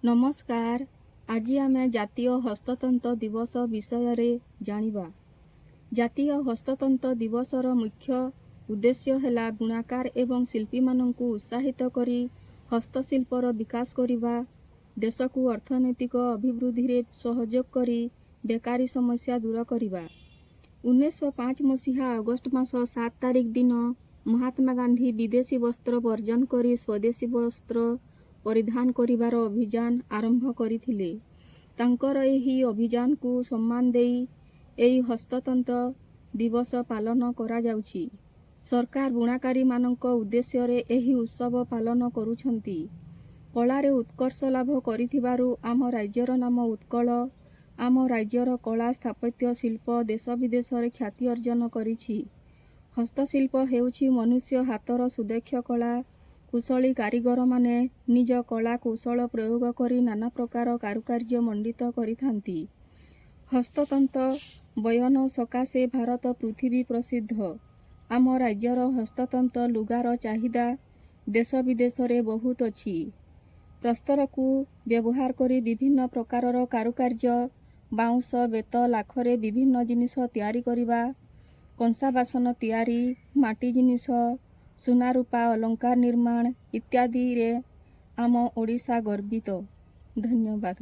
ନମସ୍କାର। ଆଜି ଆମେ ଜାତୀୟ ହସ୍ତତନ୍ତ ଦିବସ ବିଷୟରେ ଜାଣିବା। ଜାତୀୟ ହସ୍ତତନ୍ତ ଦିବସର ମୁଖ୍ୟ ଉଦ୍ଦେଶ୍ୟ ହେଲା ବୁଣାକାର ଏବଂ ଶିଳ୍ପୀମାନଙ୍କୁ ଉତ୍ସାହିତ କରି ହସ୍ତଶିଳ୍ପର ବିକାଶ କରିବା, ଦେଶକୁ ଅର୍ଥନୈତିକ ଅଭିବୃଦ୍ଧିରେ ସହଯୋଗ କରି ବେକାରୀ ସମସ୍ୟା ଦୂର କରିବା। 1905 ମସିହା ଅଗଷ୍ଟ ମାସ 7 ତାରିଖ ଦିନ ମହାତ୍ମା ଗାନ୍ଧୀ ବିଦେଶୀ ବସ୍ତ୍ର ବର୍ଜନ କରି ସ୍ୱଦେଶୀ ବସ୍ତ୍ର ପରିଧାନ କରିବାର ଅଭିଯାନ ଆରମ୍ଭ କରିଥିଲେ। ତାଙ୍କର ଏହି ଅଭିଯାନକୁ ସମ୍ମାନ ଦେଇ ଏହି ହସ୍ତତନ୍ତ ଦିବସ ପାଳନ କରାଯାଉଛି। ସରକାର ବୁଣାକାରୀମାନଙ୍କ ଉଦ୍ଦେଶ୍ୟରେ ଏହି ଉତ୍ସବ ପାଳନ କରୁଛନ୍ତି। କଳାରେ ଉତ୍କର୍ଷ ଲାଭ କରିଥିବାରୁ ଆମ ରାଜ୍ୟର ନାମ ଉତ୍କଳ। ଆମ ରାଜ୍ୟର କଳା, ସ୍ଥାପତ୍ୟ, ଶିଳ୍ପ ଦେଶ ବିଦେଶରେ ଖ୍ୟାତି ଅର୍ଜନ କରିଛି। ହସ୍ତଶିଳ୍ପ ହେଉଛି ମନୁଷ୍ୟ ହାତର ସୁଦକ୍ଷ କଳା। କୁଶଳୀ କାରିଗରମାନେ ନିଜ କଳା କୌଶଳ ପ୍ରୟୋଗ କରି ନାନା ପ୍ରକାର କାରୁକାର୍ଯ୍ୟ ମଣ୍ଡିତ କରିଥାନ୍ତି। ହସ୍ତତନ୍ତ ବୟନ ସକାଶେ ଭାରତ ପୃଥିବୀ ପ୍ରସିଦ୍ଧ। ଆମ ରାଜ୍ୟର ହସ୍ତତନ୍ତ ଲୁଗାର ଚାହିଦା ଦେଶ ବିଦେଶରେ ବହୁତ ଅଛି। ପ୍ରସ୍ତରକୁ ବ୍ୟବହାର କରି ବିଭିନ୍ନ ପ୍ରକାରର କାରୁକାର୍ଯ୍ୟ, ବାଉଁଶ, ବେତ, ଲାଖରେ ବିଭିନ୍ନ ଜିନିଷ ତିଆରି କରିବା, କଂସା ବାସନ ତିଆରି, ମାଟି ଜିନିଷ, ସୁନା ରୂପା ଅଳଙ୍କାର ନିର୍ମାଣ ଇତ୍ୟାଦିରେ ଆମ ଓଡ଼ିଶା ଗର୍ବିତ। ଧନ୍ୟବାଦ।